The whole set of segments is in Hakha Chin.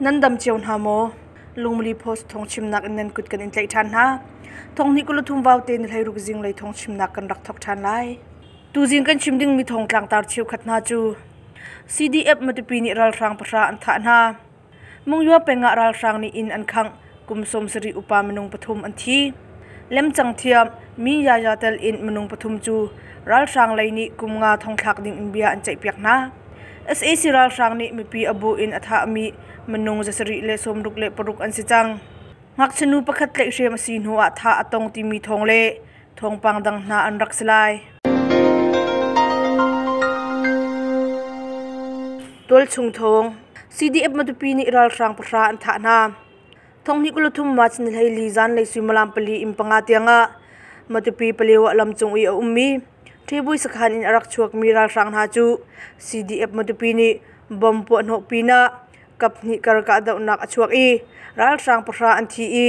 Nan dam cio hna maw? Lungmili Post thawngchimnak in nan kut kan in tlaih ṭhan hna. Thonghnih 23 vaute ni 16 zinglei thawngchimnak kan rak thawk ṭhan lai. Tuzing kan chim dingmi thawng tlangtar cheukhat hna cu CDF Matupi nih ralhrang pahra an thah hna. Mungyua peng ah ralhrang nih inn an khangh. Kum 70 upa minung pathum an thi. Lemcang thiam Mi Yaya tel in minung pathum cu ralhrang lei nih kum nga thongthlak ding in bia an ceihpiak hna. Sac ralhrang nih mipi a bu in a thahmi minung 766 an si cang. Ngakchia nu pakhat tlaihhrem a si hnu ah thah a tong timi thawng le thawngpang dang hna an rak si lai. Tualchung thawng CDF Matupi nih ralhrang pahra an thah hna. Thonghnih 23 March ni 14 zanlei suimilam pali in panga tiangah Matupi Palewa lam cung i a ummi Ṭhibui sakhan in a rak chuakmi ralhrang hna cu CDF Matupi nih bomb puahhnawh pinah kaphnih kar kahdohnak a chuak i ralhrang pahra an thi i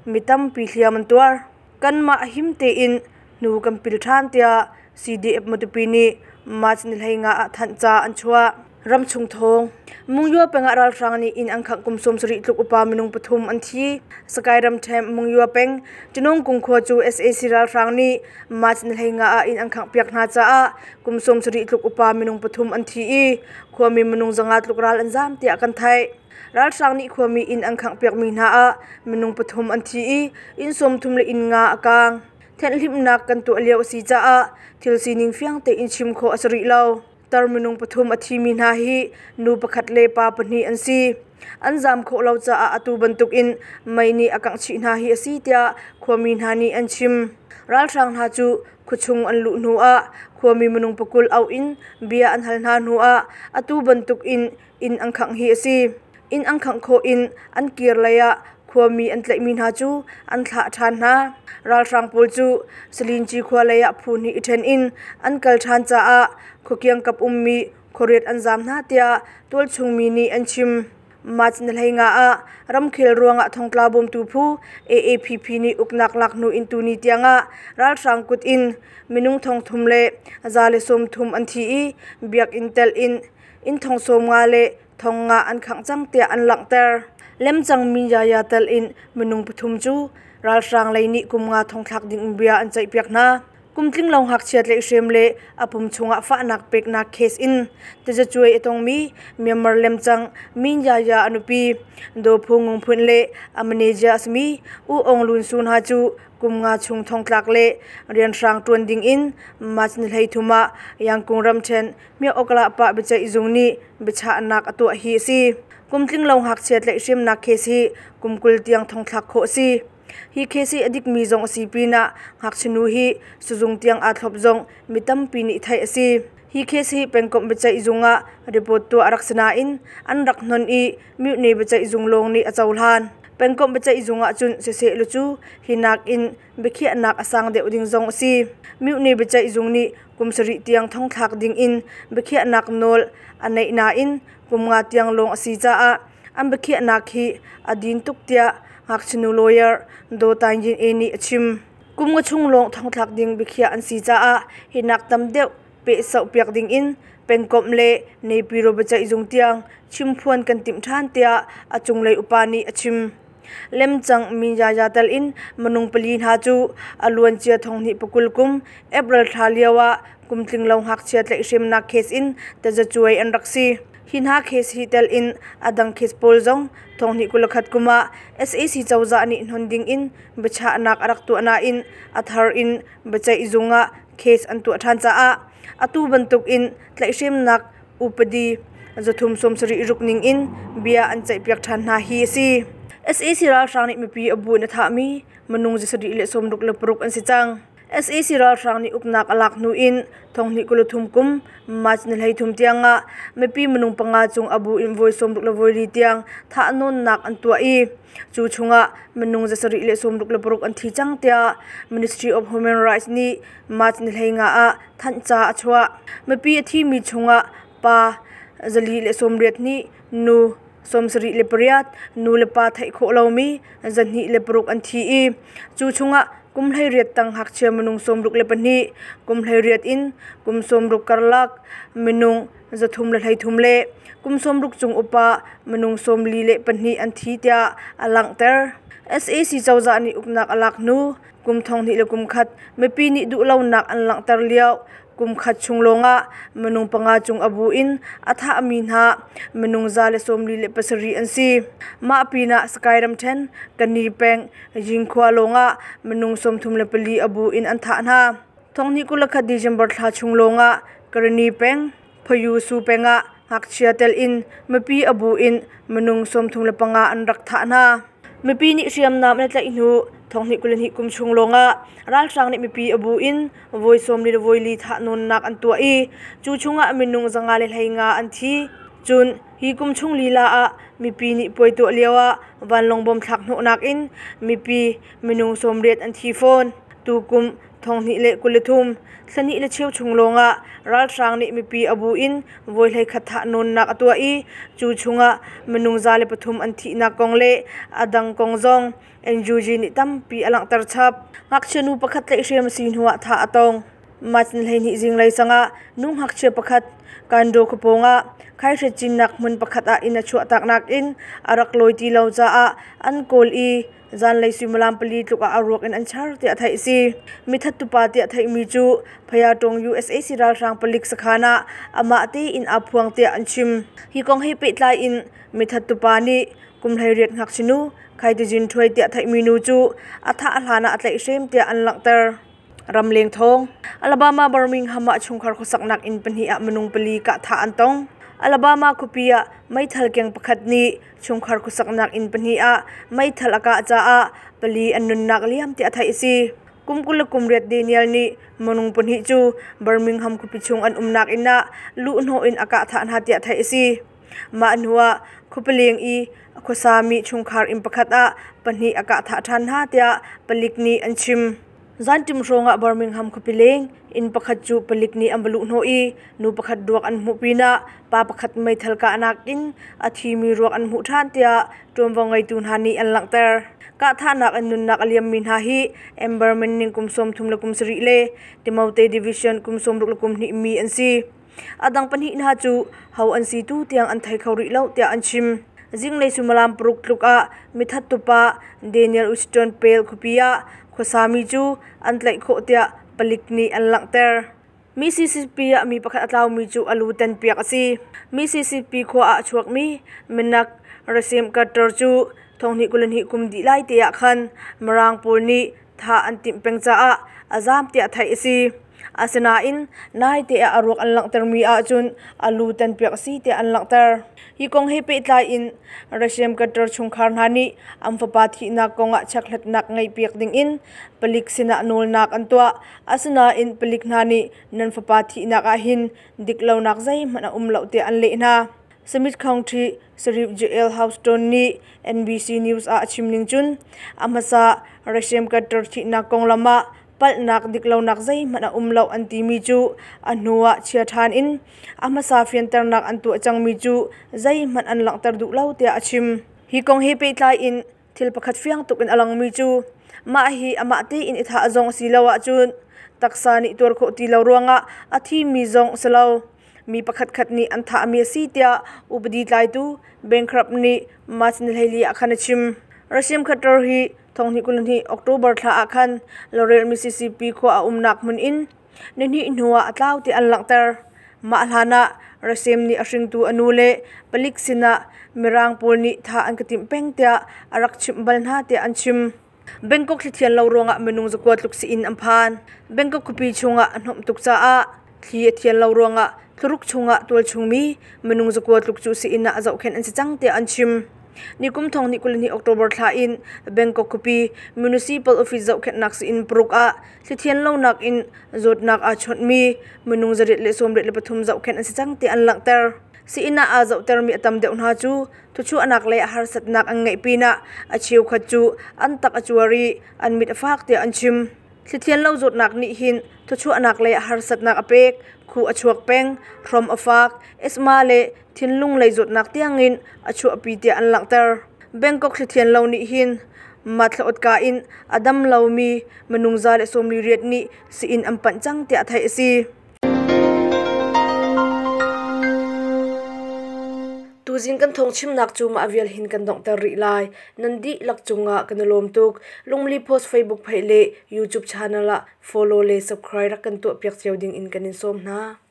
mi tampi hliam an tuar. Kanmah him tein hnu kan pil ṭhan tiah CDF Matupi nih March ni 15 ah thanhca an chuah. Ramchung thawng Mungyua peng ah ralhrang nih inn an khangh kum 70 tluk upa minung pathum an thi. Sakai ramṭhen Mungyua peng Ṭinung kung khua cu sac ralhrang nih March ni 15 ah inn an khanghpiak hna caah kum 70 tluk upa minung pathum an thi i khuami minung zanga tluk ral an zaam tiah kan theih. Ralhrang nih khuami inn an khanghpiakmi hna ah minung pathum an thi i inn 30 le inn nga a kaang. Thenhhlimhnak kan tuah lio a si caah thil sining fiang tein chim khawh a si rih lo. Tar minung pathum a thimi hna hi nu pakhat le pa pahnih an si. An zaam khawh lo caah atu bantukin mei nih a kangh chih hna hi a si tiah khuami hna nih an chim. Ralhrang hna cu khuachung an luh hnuah khuami minung pakul auh in bia an hal hna hnuah atu bantukin inn an khangh hi a si. Inn an khangh khawh in an kir lei ah khuami an tlaihmi hna cu an thlah ṭhan hna. Ralhrang pawl cu Salinci khua lei ah phu hnih i ṭhen in an kal ṭhan caah khuakiangkap ummi khuariat an zaam hna tiah tualchung mi nih an chim. March ni 15 ah ramkhel ruangah thongtla bawmtu phu AAPP nih uknak lak hnu in tuni tiangah ralhrang kut in minung thongthum le 130 an thi i biakinn telh in inn thong 50 le thong nga an khangh cang tiah an langhter. Lemcangmi Yaya tel in minung pathum cu ralhrang lei nih kum nga thongthlak ding in bia an ceihpiak hna. Kum tling lo ngakchia tlaihhrem le a pum chungah fahnak peknak case in tazacuai a tongmi Myanmar lemcang Min Yaya a nupi Daw Phu Ngung Phun le a manager a simi U Aung Lun Su hna cu kum nga chung thongtlak le rianhrang ṭuan ding in March ni 13 ah Yangkung ramṭhen Myo-oklah pah biaceih zung nih biachahnak a tuah hi a si. Kum tling lo ngakchia tlaihhremnak case hi kum 20 tiang thongthlak khawh a si. Hi case hi a dikmi zong a si pinah ngakchia nu hi suzung tiang aa thlop zong mi tampi nih theih a si. Hi case hi pengkomh biaceih zung ah report tuah a rak si nain an rak hnon i myone biaceih zung lawng nih a cohlan. Pengkomh biaceih zung ah cun siseh lu cu hi nakin biakhiahnak a sang deuh ding zong a si. Myone biaceih zung nih kum sarih tiang thongthlak ding in biakhiahnak nawl a neih nain kum nga tiang lawng a si caah an biakhiahnak hi a din tuk tiah ngakchia lawyer Daw Tain Yin E nih a chim. Kum nga chung lawng thongthlak ding biakhiah an si caah hi nak tam deuh pehsoh piak ding in pengkomh le Naypyidaw biaceih zung tiang chimphuan kan timh ṭhan tiah a cunglei upa nih a chim. Lemcang Minyaya tel in minung pali hna cu a luancia thonghnih pakul kum April thla lio ah kum tlinglo ngakchia tlaihhremnak case in tazacuai an rak si. Hi hna case hi tel in a dang case pawl zong thonghnih 21 kum ah sac cozah nih hnon ding in biachahnak a rak tuah nain a thar in biaceih zung ah case an tuah ṭhan caah atu bantuk in tlaihhremnak upadi 376 ning in bia an ceihpiak ṭhan hna hi a si. Sac ralhrang nih mipi a bu in a thahmi minung 766 an si cang. Sac ralhrang nih uknak a lak hnu in thonghnih 23 kum March ni 13 tiang ah mipi minung panga cung a bu in voi 64 tiang thahnawnnak an tuah i cu chungah minung 766 an thi cang tiah Ministry of Human Rights nih March ni 15 ah thanhca a chuah. Mipi a thimi chungah pa 480 nih nu 78, nu le pa theih khawh lomi 206 an thi i cu chungah. kum 18 tang ngakchia minung 62, kum 18 in kum 60 karlak minung 333 le kum 60 cung upa minung 42 an thi tiah a langhter. Sac cozah nih uknak a lak hnu kum 2001 mipi nih duhlonak an langhter lio kum khat chung lawngah minung panga cung a bu in a thahmi hna minung 147 an si. Mah pinah Sky ramṭhen Kani peng Yingkhua lawngah minung 34 a bu in an thah hna. 2021 December thla chung lawngah Karani peng Phayusu peng ah ngakchia tel in mipi a bu in minung 35 an rak thah hna. Mipi nih hriamnam an tlaih hnu 2022 kum chung lawngah ralhrang nih mipi a bu in voi 44 thahnawnnak an tuah i cu chungah minung 515 an thi. Cun hi kum chung lila ah mipi nih puai tuah lio ah vanlawng bom thlak hnawhnak in mipi minung 80 an thi fawn. Tukum 2023 thla hnih le cheu chung lawngah ralhrang nih mipi a bu in voi 11 thahnawnnak a tuah i cu chungah minung 103 an thihnak kong le a dang kong zong NUG nih tampi a langhter chap. Ngakchia nu pakhat tlaihhrem a si hnuah thah a tong. March ni 12 zinglei sangah nu ngakchia pakhat Kando khuapawng ah khaihret cinnak hmun pakhat ah inn a chuahtaknak in a rak lawi ti lo caah an kawl i zanlei suimilam 4 tluk ah a ruak in an char tiah theih a si. Mithat tupa tiah theihmi cu Phayatong USAC ralhrang palik sakhan ah amah tein aa phuang tiah an chim. Hi kong he pehtlai in mithat tupa nih kum 18 ngakchia nu Khaitijin Ṭhuai tiah theihmi nu cu a thah hlan ah a tlaihhrem tiah an langhter. Ramleng thawng. Alabama Birmingham ah chungkhar khuasaknak inn pahnih ah minung pali kahthah an tong. Alabama khuapi ah meithal keng pakhat nih chungkhar khuasaknak inn pahnih ah meithal a kah caah pali an nunnak liam tiah theih a si. Kum 28 Daniel nih minung pahnih cu Birmingham khuapi chung an umnak inn ah luhhnawh in a kahthah hna tiah theih a si. Mah hnuah khuapaleng i khuasami chungkhar inn pakhat ah pahnih a kahthah ṭhan hna tiah palik nih an chim. Zanṭim hrawngah Birmingham khuapi leng inn pakhat cu palik nih an va luhhnawh i nu pakhat ruak an hmuh pinah pa pakhat meithal kahnak in a thimi ruak an hmuh ṭhan tiah ṭuanvo ngeitu hna nih an langhter. Kahthahnak in nunnak a liammi hna hi Amber Manning kum 37 le Timote Division kum 62 mi an si. A dang pahnih hna cu ho an si tu tiang an thei kho rih lo tiah an chim. Zinglei suimilam 6 tluk ah mithat tupa Daniel Winston Pale khuapi ah khuasami cu an tlaih khawh tiah palik nih an langhter. Mississippi ah mi pakhat a tlaumi cu a lu tanpiak a si. Mississippi khua ah a chuakmi minak Rasim Carter cu 2022 kum dih lai te ah khan Mirang pawl nih thah an timh peng caah a zaam tiah theih a si. Asinain naite ah a ruak an langhtermi ahcun a lu tanpiak a si tiah an langhter. Hi kong he pehtlai in Russian Qatar chungkhar hna nih an fapa thihnak kongah chekhlatnak ngeihpiak dingin palik sinah nawlnak an tuah. Asinain palik hna nih nan fapa thihnak ah hin diklonak zeihmanh a um lo tiah an leh hna. Smith County Sheriff Joel Houston nih NBC News ah a chim ning cun a hmasa Russian Qatar thihnak konglam ah palhnak diklonak zeihmanh a um lo an timi cu a hnuah chia ṭhan in a hmasa fianternak an tuah cangmi cu zeihmanh an langhter duh lo tiah a chim. Hi kong he pehtlai in thil pakhat fiang tuk in a langmi cu mah hi amah tein i thah zong si lo ahcun taksa nih tuar khawh ti lo ruangah a thimi zong si lo. Mi pakhatkhat nih an thahmi a si tiah upadi tlaitu bankrupt nih March ni 14 ah khan a chim. Russian Qatar hi 2022 October thla ah khan Laurel, Mississippi khua a umnak hmun in nihnih hnuah a tlau ti an langhter. Mah hlanah Rasim nih a hringtu a nu le palik sinah Mirang pawl nih thah an ka timh peng tiah a rak chimh bal hna tiah an chim. Bangkok thlithian lo ruangah minung zakua tluk siin an phan. Bangkok khuapi chungah a hnomh tuk caah thli a thian lo ruangah thlaruk chungah tualchung mi minung zakua tluk cu sii-inn ah zohkhenh an si cang tiah an chim. Nikum 2022 October thla in Bangkok khuapi Municipal Office zohkhenhnak sii-inn paruk ah thlithian lonak in zawtnak aa chawnhmi minung 183 zohkhenh an si cang tiah an langhter. Sii-inn ah aa zohtermi a tam deuh hna cu thuchuahnak le harsatnak an ngeih pinah a cheukhat cu an tak a cuar i an mit a fak tiah an chim. Thlithian lo zawtnak nih hin thawchuahnak le harsatnak a pek, khuh a chuak peng, hrom a fak, asthma le thinlung lei zawtnak tiangin a chuahpi tiah an langhter. Bangkok thlithian lo nih hin Mah thlaawtka in a dam lomi minung 148 nih sii-inn an panh cang tiah theih a si. Tuzing kan thawngchimnak cu mah vial hin kan donghter rih lai. Nan dihlak cungah kan i lawm tuk. Lungmli Post Facebook page le YouTube channel ah follow le subscribe rak kan tuahpiak cio ding in kan in sawm hna.